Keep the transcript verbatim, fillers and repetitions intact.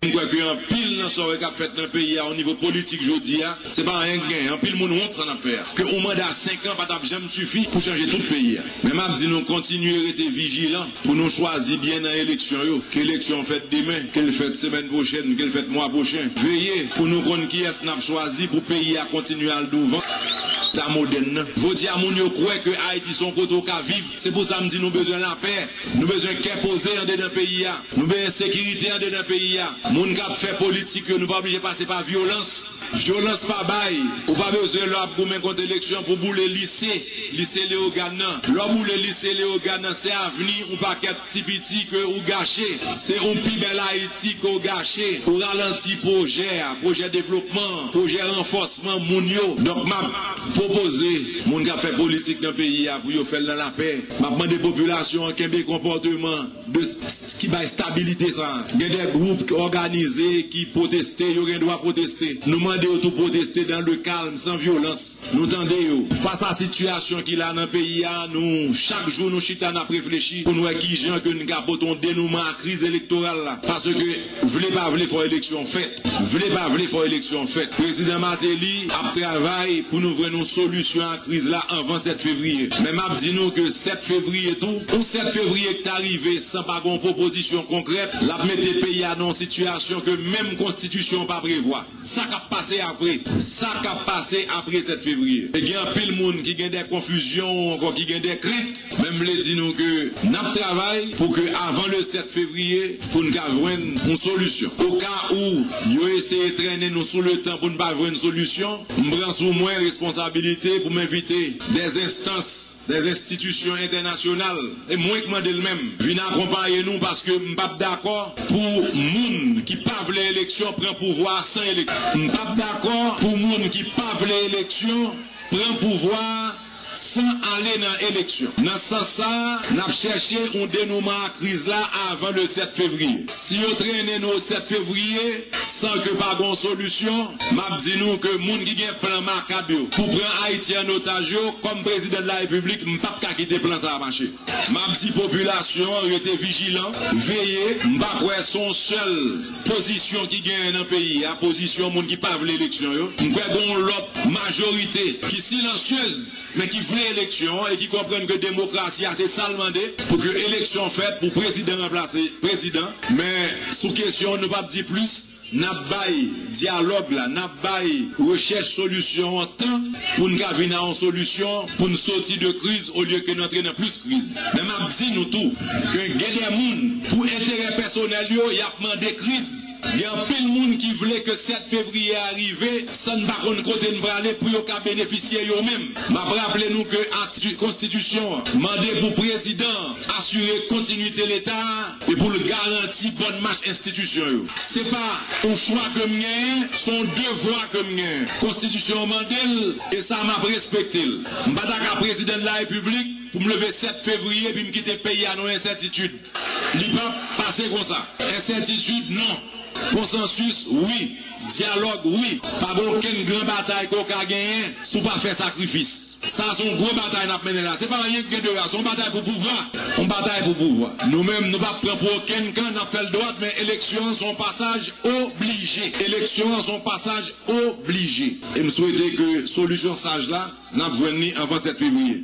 M kwè ke anpil nan sa w wè k ap fèt nan peyi a o nivo politik jodi a, se pa anyen k genyen. Anpil moun wont sa n ap fè a. Ke yon manda senk an pa t ap janm sifi pou chanje tout peyi a. Men m ap di nou kontinye rete vijilan pou nou chwazi byen nan eleksyon yo. Ke eleksyon fèt demen, ke l fèt semèn pwochèn, ke l fèt mwa pwochen. Veye pou nou konn kiyès n ap chwazi pou peyi a kontinye al douvan. Ta modèn nan. Jodi a moun yo kwè ke Ayiti se yon kote w ka viv. Se pou sa m di nou bezwen lapè. Nou bezwen kè poze andedan peyi a. Nou bezwen sekirite andedan peyi a. Moun k ap fè politik yo, nou pa oblije pase pa vyolans. Vyolans pa bay. Ou pa bezwen lè w ap goumen kont eleksyon pou boule lise, lise Leyogàn nan. Lè w boule lise Leyogàn nan, se avni yon pakèt ti piti ke ou gache. Se yon pi bèl Ayiti ke w gache. Ou ralanti pwojè a, pwojè devlopman, pwojè ranfòsman moun yo. Donk, m ap pwopoze moun k ap fè politik nan peyi a pou yo fè l nan lapè. M ap mande popilasyon an kenbe konpòteman de s-, ki bay stabilite sa a. Gen de gwoup ki òganize, ki pwoteste, yo gen dwa pwoteste. Nou mande yo tou pwoteste dans le calme, san vyolans. Nou tande yo. Fas a sitiyasyon ki la nan peyi a, nou, chak jou nou chita, n ap reflechi pou n wè kijan ke n ka pote yon denouman a kriz elektoral la. Paske, vle pa vle, fò eleksyon fèt. Vle pa vle, fò eleksyon fèt. Prezidan Martelly ap travay pou nou jwenn yon solisyon a kriz la anvan sèt fevriye. Men m ap di nou ke sèt fevriye tou, yon sèt fevriye k ta rive san pa gen yon pwopozisyon konkrèt, l ap mete peyi a nan yon sitiyasyon ke menm konstitisyon an pa prevwa. Sa k ap pase apre? Sa k ap pase apre sèt fevriye? E gen anpil moun ki gen de konfizyon ou ankò ki gen de krent. Men m vle di nou ke n ap travay pou ke avan le sèt fevriye, pou n ka jwenn yon solisyon. Oka ou yo eseye trennen nou sou letan pou n pa jwenn solisyon, m pran sou mwen responsabilite pou m envite de enstans, de enstitisyon entènasyonal, e mwen k mande l menm, vin akonpaye nou, paske m p ap dakò pou moun ki pa vle eleksyon pran pouvwa a san eleksyon. M p ap dakò pou moun ki pa vle eleksyon pran pouvwa a san ale nan eleksyon. Nan sans sa a, n ap chèche yon denouman a kriz la avan le sèt fevriye. Si yo trennen nou o sèt fevriye san ke pa gen yon solisyon, m ap di nou ke moun ki gen plan makab yo pou pran Ayiti an otaj yo, kòm prezidan de la repiblik, m p ap ka kite plan sa a mache. M ap di popilasyon an rete vijilan, veye. M pa kwè se yon sèl pozisyon ki genyen nan peyi a, pozisyon moun ki pa vle eleksyon yo. M kwè gen yon lòt majorite ki silansyez, men ki vle eleksyon an e ki konprann ke demokrasi a se sa l mande, pou ke eleksyon fèt, pou prezidan ranplase prezidan. Men sou kesyon an, nou p ap di plis. N ap bay dyalòg la, n ap bay rechèch solisyon an tan pou n ka vin a yon solisyon, pou n soti de kriz olye ke n antre nan plis kriz. Men m ap di nou tou ke gen de moun, pou enterè pèsonèl yo, y ap mande kriz. Gen anpil moun ki vle ke sèt fevriye a rive san n pa konn kote n prale pou yo ka benefisye yo menm. M ap raple nou ke atik konstitisyon an mande pou prezidan an asire kontinwite Leta a e pou l garanti bòn mach enstitisyon yo. Se pa yon chwa ke m genyen, se yon devwa ke m genyen. Konstitisyon an mande l, e sa m ap respekte l. M pa ta ka prezidan de la repiblik pou m leve sèt fevriye epi m kite peyi a nan ensètitid. Li p ap pase konsa. Ensètitid, non. Konsansis, wi. Dyalòg, wi. Pa gen okenn gran batay ke w ka genyen si w pa fè sakrifis. Sa se yon gwo batay n ap mennen la. Se pa anyen k gen de la. Se yon batay pou pouvwa. Yon batay pou pouvwa. Nou menm, nou p ap pran pou okenn kan, n ap fè l dwat, men eleksyon an se yon pasaj oblije. Eleksyon an se yon pasaj oblije. E m swete ke solisyon saj la, n ap jwenn li anvan sèt fevriye.